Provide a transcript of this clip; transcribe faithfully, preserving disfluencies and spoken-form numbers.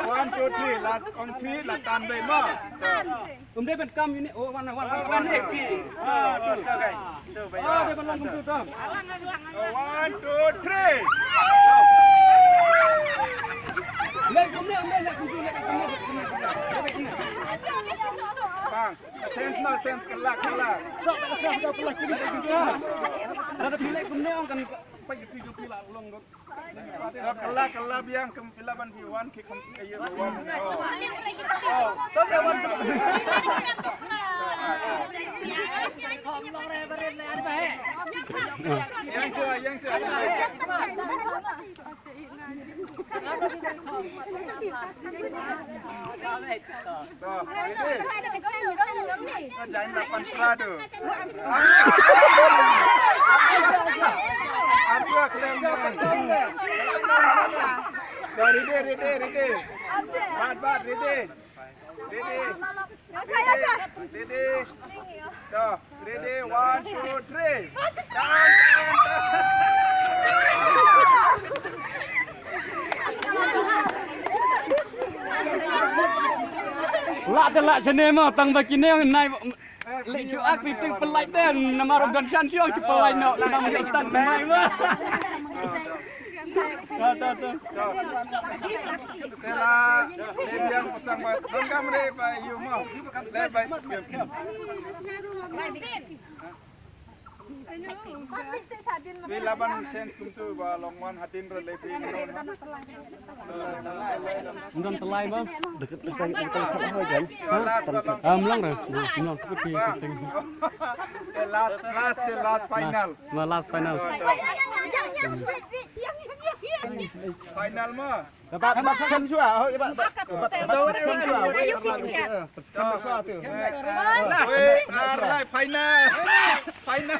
One, two, three, la ong three, la tan bei mo. Um dei ban kam ïa une, oh, one, one, one, one, two, three. Ah, tu, tu, guys. Tu, guys. Ah, dei ban long kumtu, Tom. Oh, one, two, three. Leh kumne, um dei, leh kumtu, leh kumne, leh kumne, leh kumne. Bang. Sense no sense, kylla, kylla. Sok, sok, sok, kylla, kylla, kylla. Lada phi leh kumne ong kan pait ïa phi, jong phi la long dot. Kylla, kylla biang, kum phi lah ban phi wan, ki kham, eh, ïa, wan. Oh. Oh, to sa wan. Ïeng shuwa, ïeng shuwa. To, ready? Ka jain lapan pra tu. Apa klem ni? To, ready, ready, ready. Bat, bat, ready. Ready. Ready. Ready. To, ready. One, two, three. Tan, tan, tan. Lah te lah shane mo, tang ba kine nai leh shu ak, phi teng pynlait te, namar don shan shu ak shu pynlait noh, namar don stan pynlait mo. To, to, to. Te la, le biang pasang ba, don kam re ba yu mo. Le ba. Phi lah ban sense kumtu ba long wan hadien re le phi. Don tylli ba? Dekat, dekat, dekat, dekat, dekat, kan? Last ba long. Ah, mlong re. Mlong tu phi. Last, last, the last final. Last, last final. Final mo. Bat, bat, bat, skem shuwa. Oh, bat, bat, bat, bat, skem shuwa. Wei, skem shuwa tu. Wei, ar lai, final. Final.